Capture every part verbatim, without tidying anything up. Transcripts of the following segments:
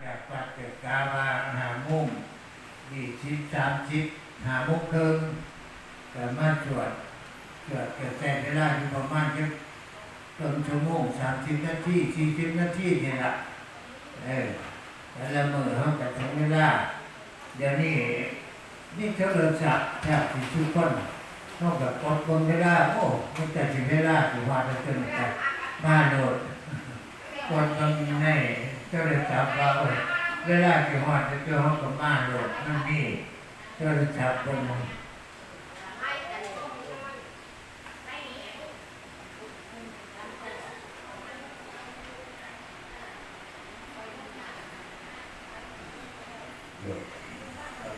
จากวัดก็กะว่าห้าโมงยี่สิบ สามสิบ ห้าโมงครึ่ง ก็มาสวด สวดก็ใช้เวลาอยู่ประมาณจักครึ่งชั่วโมง สามสิบนาที สี่สิบนาทีนี่ล่ะ เออ แต่ละมื้อเฮาก็ถึงเวลา เดี๋ยวนี้มีโทรศัพท์แทบสิทุกคน เฮาก็กดเบิ่งเวลา โอ้ มันจะสิเวลาสิฮอดแล้ว จนก็มาโลด กดเบิ่งในโทรศัพท์ว่า โอ้ เวลาสิฮอดแล้ว เฮาก็มาโลด มันมีโทรศัพท์เบิ่ง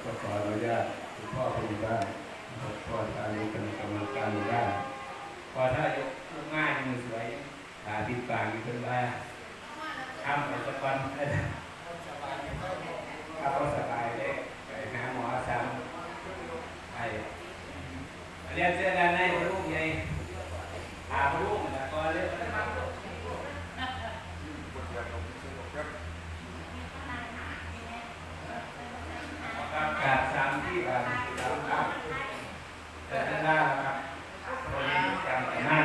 ก็ขออนุญาตคุณพ่อผู้ใหญ่บ้านนะครับ พ่อท่านนี้เป็นกรรมการหมู่บ้าน พ่อท่านยกลูกง่ายมือสวย ตาปิดปากอยู่เพิ่นว่า ทำไปสักวัน ถ้าบ่สบายเลย ไปหาหมอซ้ำ ไอ้ เรียนเชิญด้านใน พ่อลุงใหญ่ หาพ่อลุงแล้วก็เรียก ครับ กราบสามที่ กราบสามครั้ง แต่ท่านได้แล้วครับ คนนี้จำแต่หน้า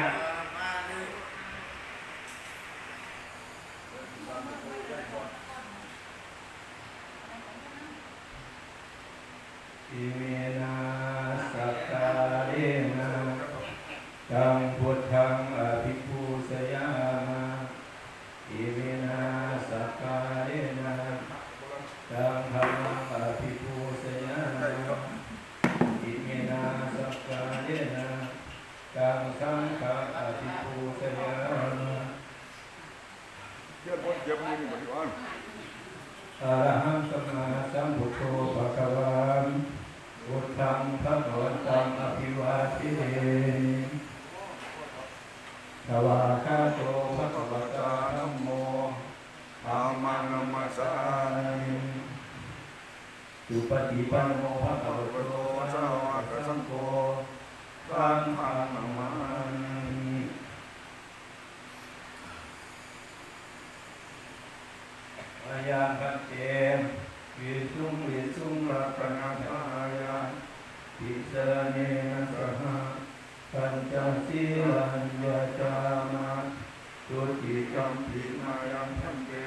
Iminā sakkārena taṃ buddhaṃ abhipūjayāma. Iminā sakkārena taṃ dhammaṃ abhipūjayāma. Iminā sakkārena taṃ saṅghaṃ abhipūjayāma. เยี่ยมคนเยี่ยมมือนี่บ่ดีอ่อน Arahaṃ sammāsambuddho bhagavā. Buddhaṃ bhagavantaṃ abhivādemi. Svākkhāto bhagavatā dhammo. Dhammaṃ namassāmi. Supaṭipanno bhagavato sāvakasaṅgho. Saṅghaṃ namāmi. Mayaṃ bhante visuṃ visuṃ rakkhaṇatthāya tisaraṇena saha pañca sīlāni yācāma. Dutiyampi mayaṃ bhante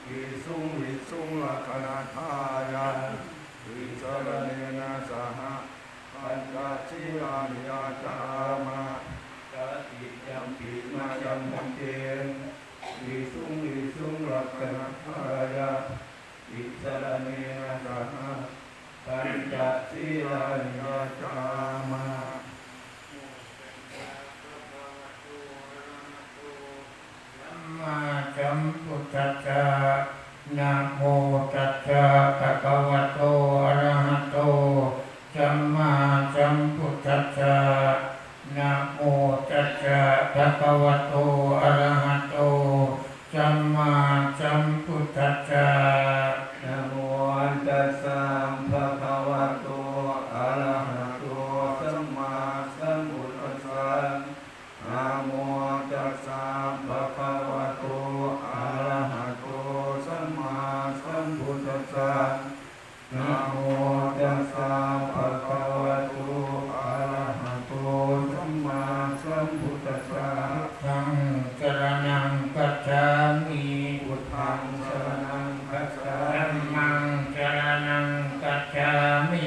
visuṃ visuṃ rakkhaṇatthāya tisaraṇena saha pañca sīlāni yācāma. Tatiyampi mayaṃ bhante visuṃ visuṃ rakkhaṇatthāya tisaraṇena saha pañca sīlāni yācāma. Sammāsambuddhassa. Namo tassa bhagavato arahato sammāsambuddhassa. Namo tassa bhagavato arahato sammāsambuddhassa. Namo tassa bhagavato arahato sammāsambuddhassa. Namo tassa bhagavato arahato sammāsambuddhassa. Namo tassa bhagavato arahato sammāsambuddhassa. Buddhaṃ saraṇaṃ gacchāmi. Buddhaṃ saraṇaṃ gacchāmi. Dhammaṃ saraṇaṃ gacchāmi.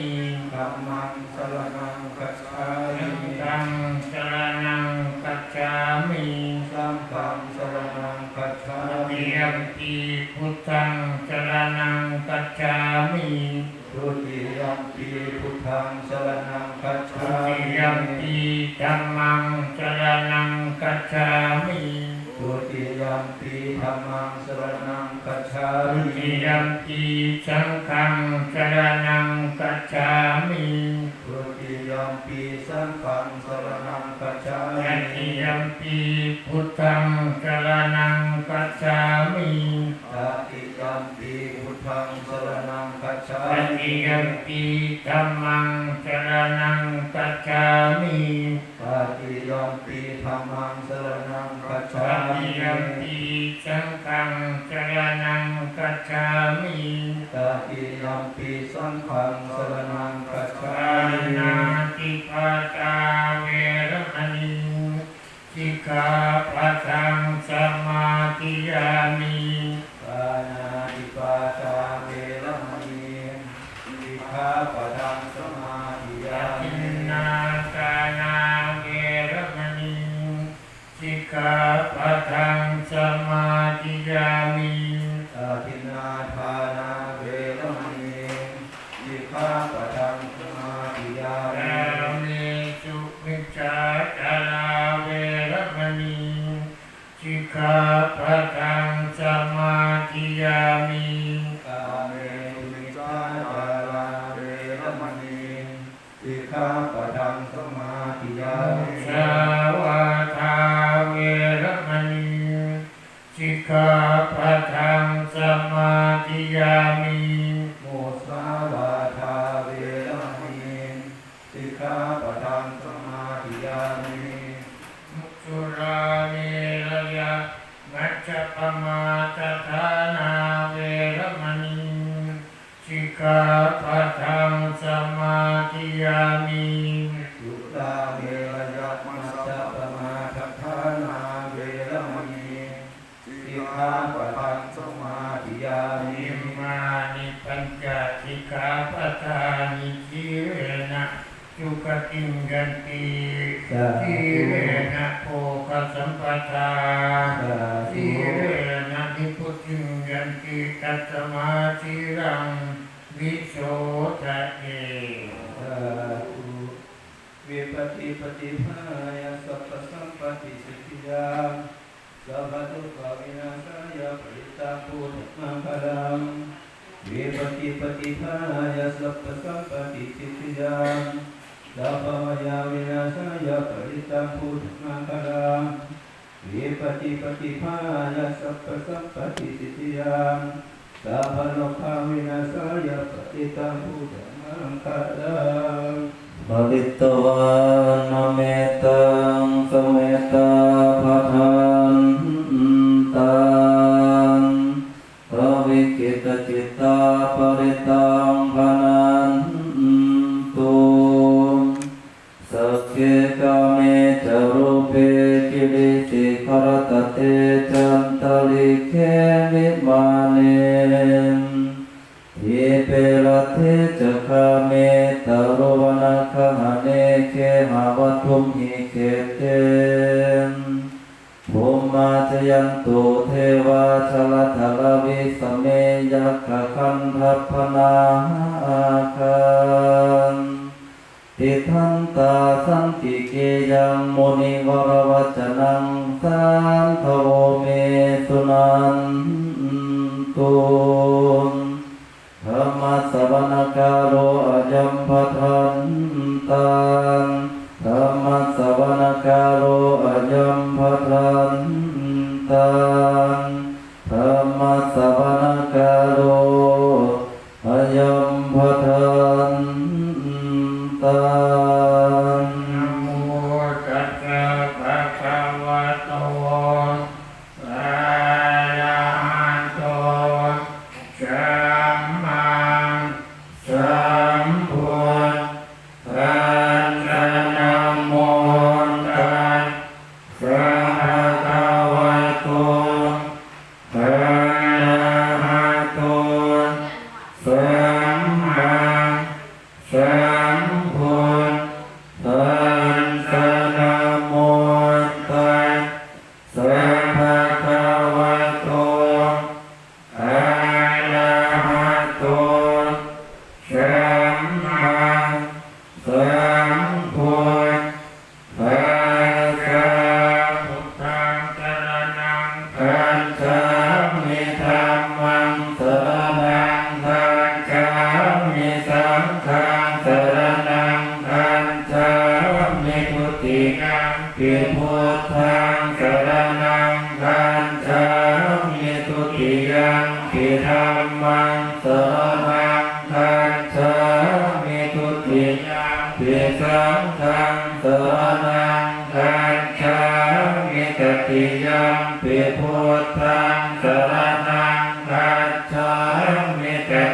Dhammaṃ saraṇaṃ gacchāmi. Saṅghaṃ saraṇaṃ gacchāmi. Saṅghaṃ saraṇaṃ gacchāmi. Dutiyampi buddhaṃ saraṇaṃ gacchāmi. Dutiyampi buddhaṃ saraṇaṃ gacchāmi. Dutiyampi dhammaṃ saraṇaṃ gacchāmi. Dutiyampi dhammaṃ saraṇaṃ gacchāmi. Dutiyampi saṅghaṃ saraṇaṃ gacchāmi. Dutiyampi saṅghaṃ saraṇaṃ gacchāmi. Tatiyampi buddhaṃ saraṇaṃ gacchāmi. Tatiyampi buddhaṃ saraṇaṃ gacchāmi. Tatiyampi dhammaṃ saraṇaṃ gacchāmi. Tatiyampi dhammaṃ saraṇaṃ gacchāmi. Tatiyampi saṅghaṃ saraṇaṃ gacchāmi. Tatiyampi saṅghaṃ saraṇaṃ gacchāmi. Pāṇātipātā veramaṇī sikkhāpadaṃ samādiyāmi. Pāṇātipātā veramaṇī sikkhāpadaṃ samādiyāmi. Adinnādānā veramaṇī sikkhāpadaṃ samādiyāmi. Adinnādānā veramaṇī sikkhāpadaṃ samādiyāmi. Kāmesu micchācārā veramaṇī sikkhāpadaṃ samādiyāmi. Kāmesu micchācārā veramaṇī sikkhāpadaṃ samādiyāmi. Musāvādā veramaṇī sikkhāpadaṃ samādiyāmi. Musāvādā veramaṇī sikkhāpadaṃ samādiyāmi. Surāmerayamajjapamādaṭṭhānā veramaṇī sikkhāpadaṃ samādiyāmi. Surāmerayamajjapamādaṭṭhānā veramaṇī sikkhāpadaṃ samādiyāmi. Imāni pañca sikkhāpadāni. Sīlena sugatiṃ yanti. Sādhu. Sīlena bhogasampadā. Sādhu. Sīlena nibbutiṃ yanti, tasmā sīlaṃ visodhaye. Sādhu. Vipattipaṭibāhāya sabbasampattisiddhiyā, sabbadukkhavināsāya parittaṃ brūtha maṅgalaṃ. Vipattipaṭibāhāya sabbasampattisiddhiyā, sabbabhayavināsāya parittaṃ brūtha maṅgalaṃ. Vipattipaṭibāhāya sabbasampattisiddhiyā, sabbarogavināsāya parittaṃ brūtha maṅgalaṃ. Pharitvāna mettaṃ samettā bhadantā, avikkhittacittā parittaṃ bhaṇantu. Sagge kāme ca rūpe girisikharataṭe cantalikkhe vimāne, dīpe raṭṭhe ca gāme taruvanagahane gehavatthumhi khette, bhummā cāyantu devā jalathalavisame yakkhagandhabbanāgā, tiṭṭhantā santike yaṃ munivaravacanaṃ sādhavo me suṇantu. Dhammassavanakālo ayam bhadantā. Dhammassavanakālo ayam bhadantā. Dhammassavanakālo ayam bhadantā. Namo tassa bhagavato arahato sammāsambuddhassa. Namo tassa bhagavato arahato sammāsambuddhassa. Namo tassa bhagavato arahato sammāsambuddhassa. Buddhaṃ saraṇaṃ gacchāmi. Dhammaṃ saraṇaṃ gacchāmi. Saṅghaṃ saraṇaṃ gacchāmi. Dutiyampi buddhaṃ saraṇaṃ gacchāmi. Dutiyampi dhammaṃ saraṇaṃ gacchāmi. Dutiyampi saṅghaṃ saraṇaṃ gacchāmi. Tatiyampi buddhaṃ saraṇaṃ gacchāmi.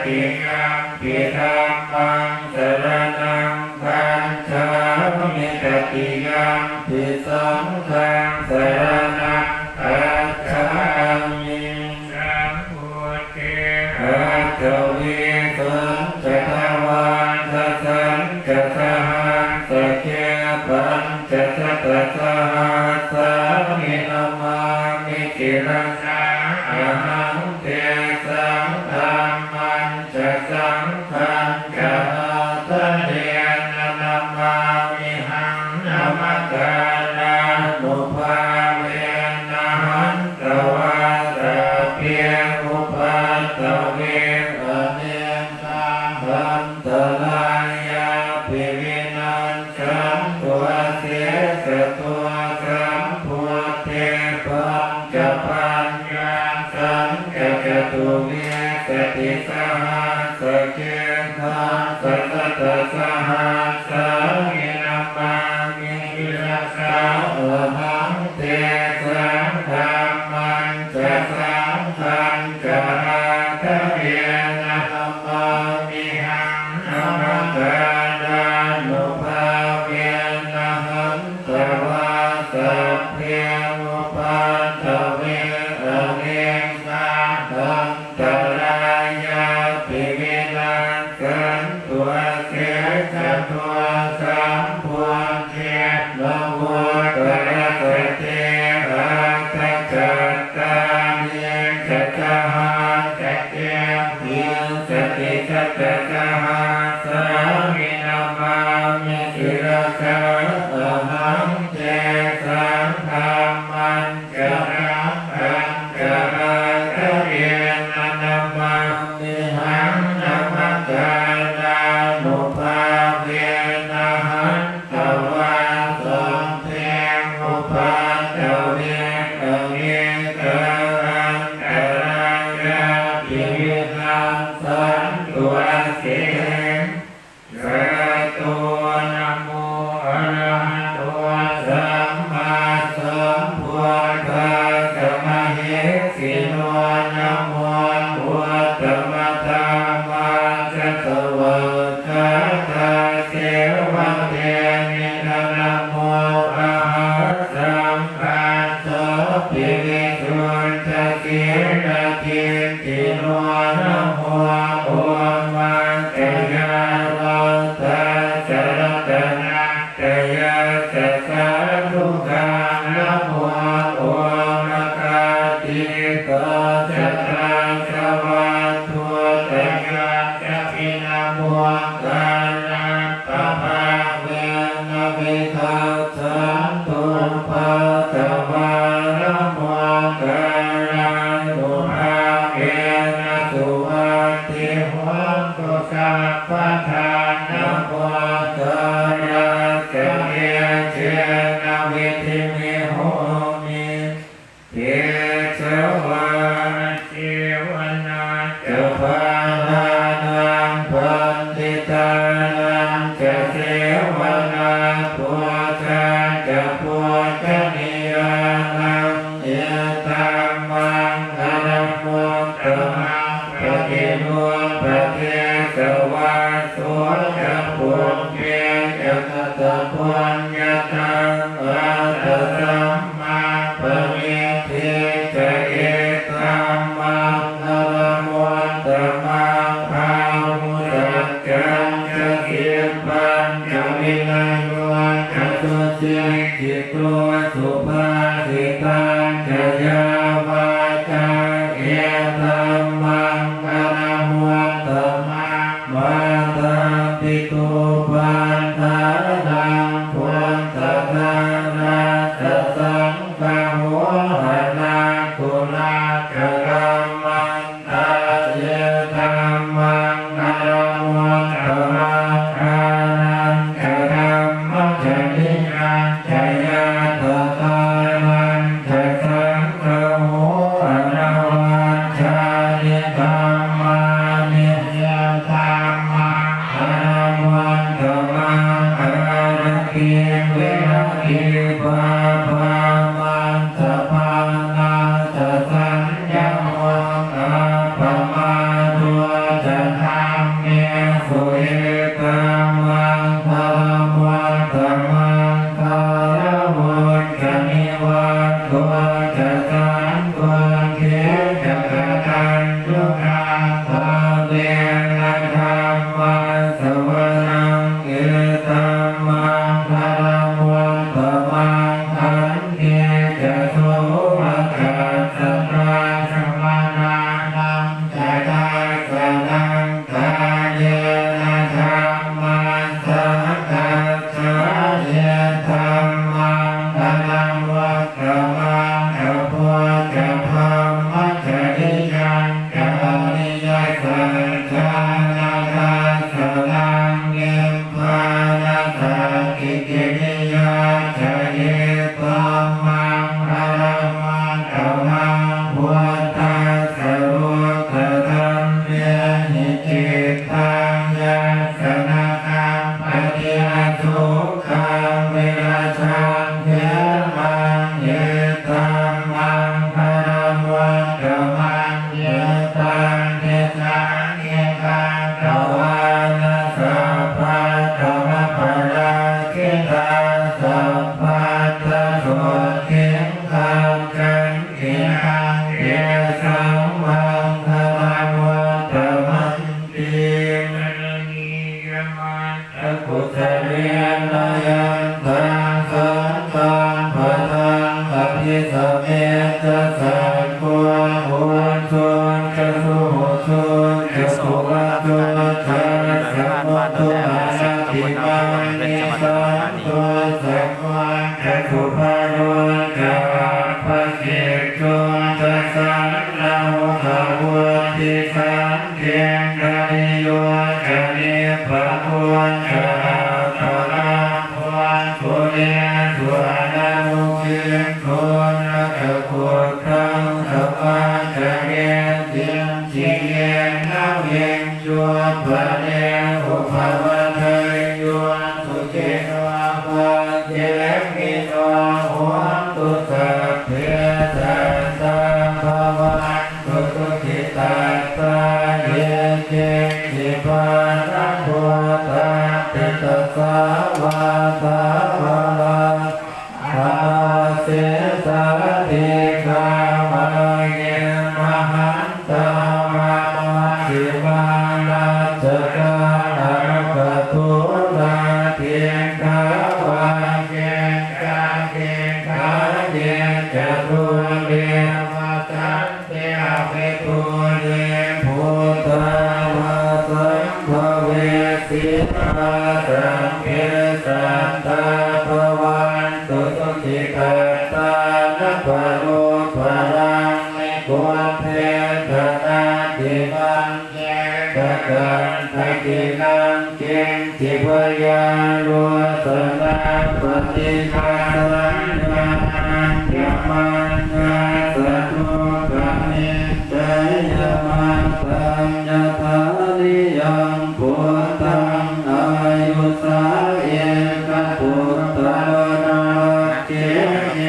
Tatiyampi dhammaṃ saraṇaṃ gacchāmi. Tatiyampi saṅghaṃ saraṇaṃ gacchāmi. Sambuddhe aṭṭhavīsañca dvādasañca sahassake pañcasatasahassāni namāmi sirasā ahaṃ. Tesaṃ dhammañca saṅghañca ādarena namāmihaṃ. Namakārānubhāvena hantvā sabbe upaddave anekā antarāyāpi vinassantu asesato. Sambuddhe pañcapaññāsañca catuvīsatisahassake dasasatasahassāni namāmi sirasā ahaṃ. Tesaṃ dhammañca saṅghañca ādarena namāmihaṃ. Namakārānubhāvena hantvā sabbe upaddave anekā antarāyāpi vinassantu asesato. Sambuddhe navuttarasate aṭṭhacattāḷīsasahassake vīsatisatasahassāni namāmi sirasā ahaṃ. Tesaṃ dhammañca saṅghañca ādarena namāmihaṃ. Namakārānubhāvena hantvā sabbe upaddave anekā antarāyāpi vinassantu asesato. Namo arahato sammāsambuddhassa mahesino. Namo uttamadhammassa svā kkhātasseva tenidha. Namo mahāsaṅghassāpi visuddhasīladiṭṭhino. Namo omātyāraddhassa ratanattayassa sādhukaṃ. Namo omakātītassa tassa vatthuttayassa pi. Namokārappabhāvena vigacchantu upaddavā. Namokārānubhāvena suvatthi hotu sabbadā. Namokārassa tejena vidhimhi homi tejavā. Asevanā ca bālānaṃ paṇḍitānañca sevanā, pūjā ca pūjanīyānaṃ etammaṅgalamuttamaṃ. Paṭirūpadesavāso ca pubbe ca katapuññatā, attasammāpaṇidhi ca etammaṅgalamuttamaṃ. Bāhusaccañca sippañca vinayo ca susikkhito, subhāsitā ca yā vācā etammaṅgalamuttamaṃ. Iṅgariyo ca nipako ca appagabbho, kulesu ananugiddho, na ca khuddaṃ samācare kiñci, yena viññū pare upavadeyyuṃ. Sukhino vā khemino hontu, sabbe sattā bhavantu sukhitattā. Ye keci pāṇabhūtatthi, tasā vā thāvarā anavasesā, dīghā vā ye mahantā, majjhimā rassakā aṇukathūlā. Diṭṭhā vā ye ca diṭṭhā, ye ca dūre vasanti avidūre, bhūtā vā sambhavesī vā, sabbe sattā bhavantu sukhitattā. Na paro paraṃ nikubbetha, nātimaññetha katthaci naṃ kiñci, byārosanā paṭighasaññā, aññamaññassa dukkhamiccheyya. Mātā yathā niyaṃ puttaṃ, āyusā ekaputtamanuppassati,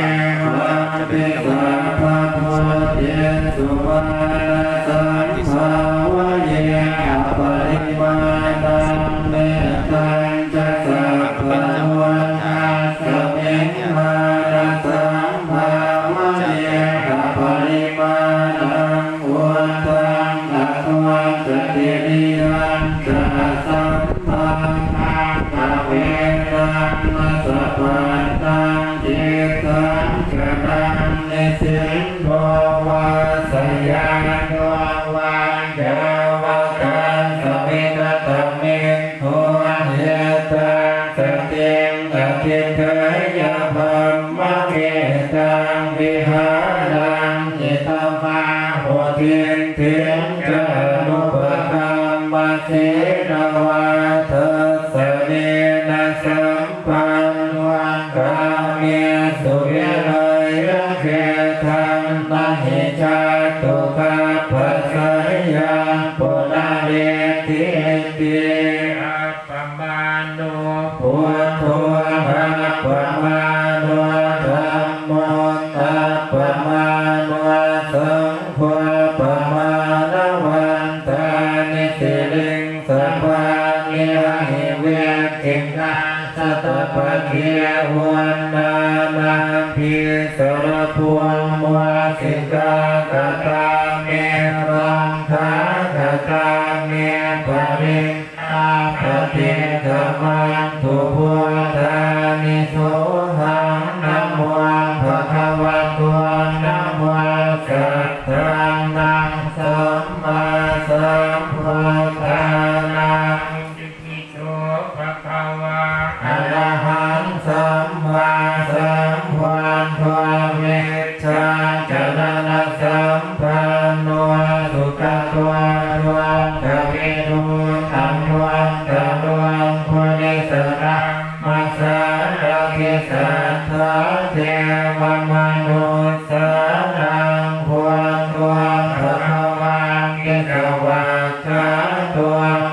evampi sabbabhūtesu mānasambhāvaye aparimāṇaṃ. Mettañca sabbalokasmiṃ mānasambhāvaye aparimāṇaṃ, uddhaṃ adho ca tiriyañca asambādhaṃ averaṃ asapattaṃ. Tiṭṭhaṃ charaṃ nisinno vā, sayāno vā yāvatassa vigatamiddho, etaṃ satiṃ adhiṭṭheyya, brahmametaṃ vihāraṃ idhamāhu. Diṭṭhiñca anupagamma sīlavā dassanena sampanno, kāmesu vineyya gedhaṃ, na hi jātu gabbhaseyyaṃ punaretīti. Appamāṇo buddho, appamāṇo dhammo, appamāṇo saṅgho, pamāṇavantāni siriṃsapāni, ahi vicchikā satapadī uṇṇānābhī sarabū mūsikā. Katā me rakkhā, katā me parittā, paṭikkamantu bhūtāni, sohaṃ namo bhagavato, namo sattannaṃ sammāsambuddhānaṃ. Itipi so bhagavā arahaṃ sammāsambuddho vijjācaraṇasampanno sugato lokavidū anuttaro purisadammasārathi satthā devamanussānaṃ buddho bhagavāti. Svā kkhāto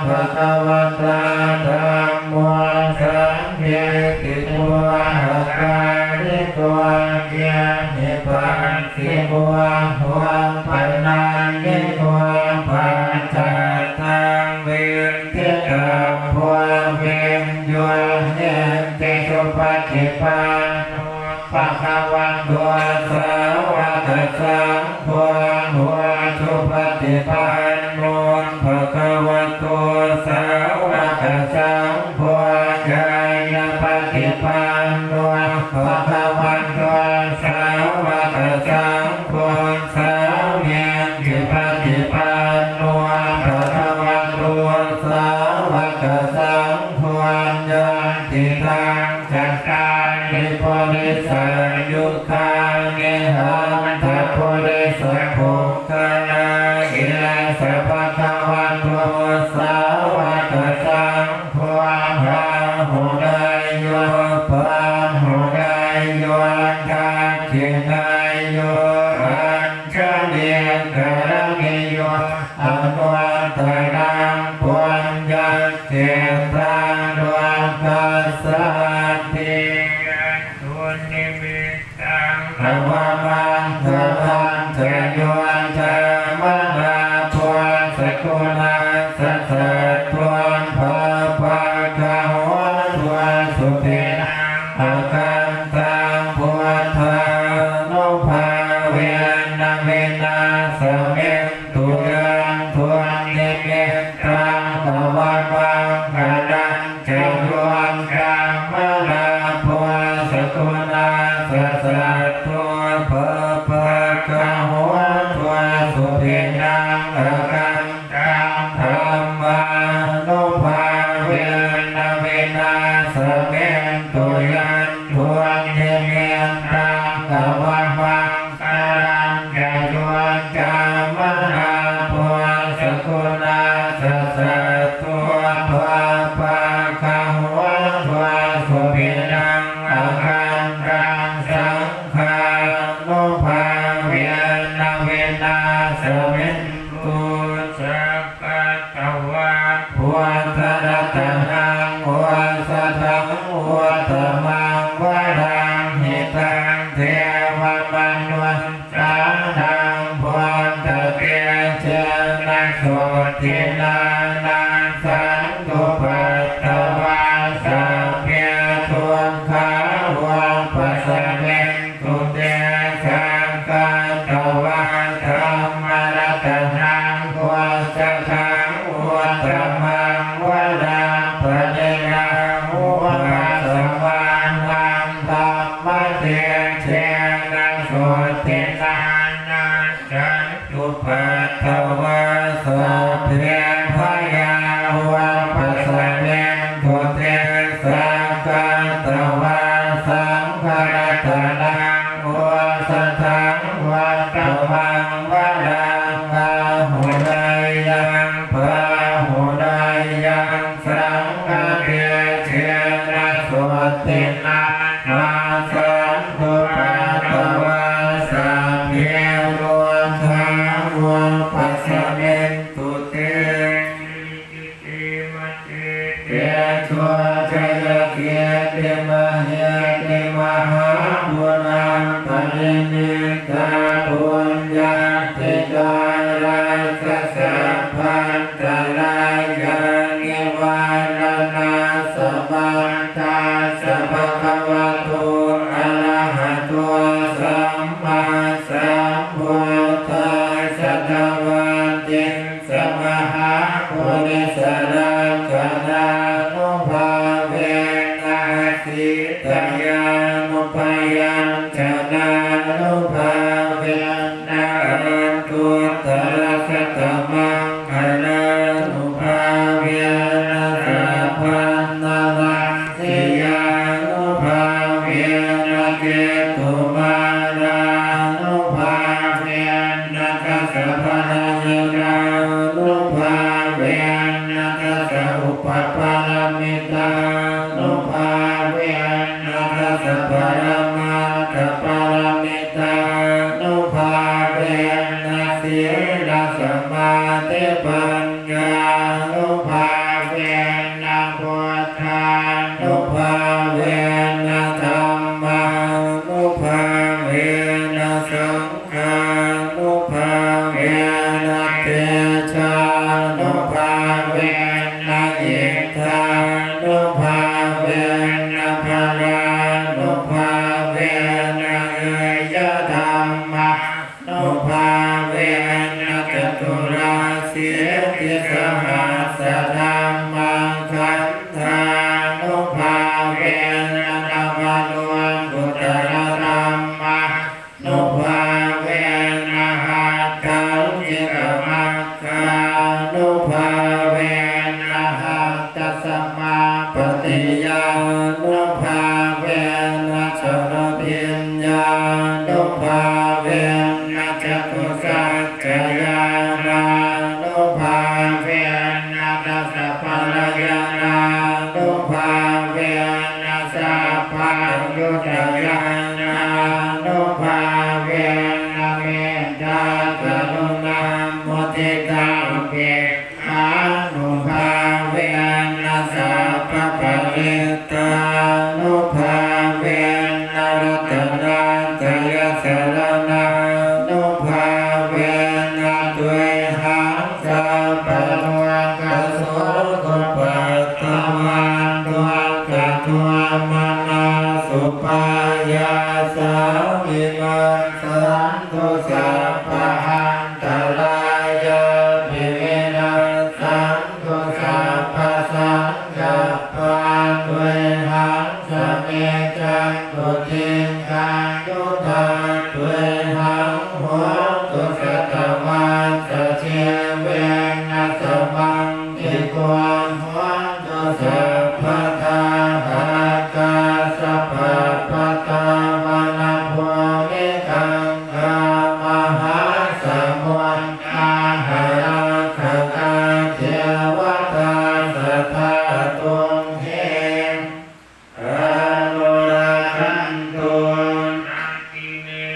bhagavatā dhammo sandiṭṭhiko akāliko ehipassiko opanayiko paccattaṃ veditabbo Sāvakasaṅgho āhuneyyo pāhuneyyo dakkhiṇeyyo añjalikaraṇīyo anuttaraṃ puññakkhettaṃ lokassāti. Yaṃ dunnimittaṃ avamaṅgalañca yo cāmanāpo sakuṇassa saddo pāpaggaho dussupinaṃ akantaṃ buddhānubhāvena vināsamentu. Yaṃ dunnimittaṃ avamaṅgalañca yo cāmanāpo sakuṇassa saddo pāpaggaho dussupinaṃ akantaṃ dhammānubhāvena vināsamentu. Yaṃ dunnimittaṃ avamaṅgalañca yo cāmanāpo sakuṇassa saddo pāpaggaho dussupinaṃ akantaṃ saṅghānubhāvena vināsamentu. Sakkatvā buddharatanaṃ osathaṃ uttamaṃ varaṃ hitaṃ devamanussānaṃ buddhatejena sotthinā nassantupaddavā sabbe dukkhā vūpasamentu te. Sakkatvā dhammaratanaṃ osathaṃ uttamaṃ varaṃ pariḷāhūpasamanaṃ dhammatejena sotthinā nassantupaddavā sabbe bhayā vūpasamentu te. Sakkatvā saṅgharatanaṃ osathaṃ uttamaṃ varaṃ āhuneyyaṃ pāhuneyyaṃ saṅghatejena sotthinā nassantupaddavā sabbe rogā vūpasamentu te. Tejojayakīrtimandimadicchakajayakīrtimahepi mahāguṇāparimitapuññādhikārassa sabbantarāyanivāraṇasamatthassa bhagavato arahato sammāsambuddhassa dvattiṃsamahāpurisalakkhaṇānubhāvena sītyānubyañjanānubhāvena aṭṭhuttarasatamaṅgalānubhāvena sabbantarāyasiyānubhāvena ketumālānubhāvena dasabalañāṇānubhāvena dasaupapāramitānubhāvena dasaparamatthapāramitānubhāvena sīlasamādhipaññānubhāvena buddhānubhāvena dhammānubhāvena saṅghānubhāvena tejānubhāvena iddhānubhāvena balānubhāvena ñeyyadhammā- nubhāvena caturāsītisahassadhammakkhandhānubhāvena navalokuttaradhammānubhāvena aṭṭhaṅgikamaggānubhāvena aṭṭhasamāpattiyānubhāvena chaḷabhiññānubhāvena catusaccañāṇānubhāvena dukkhadomanas- supaddavā dukkhadomanassupāyāsā vinassantu, sabbaantarāyāpi vinassantu, sabbasaṅkappā twehaṃ samijjhantu, dīghāyutā twehaṃ hotu, satavassajīvena samaṅgiko hotu, sa-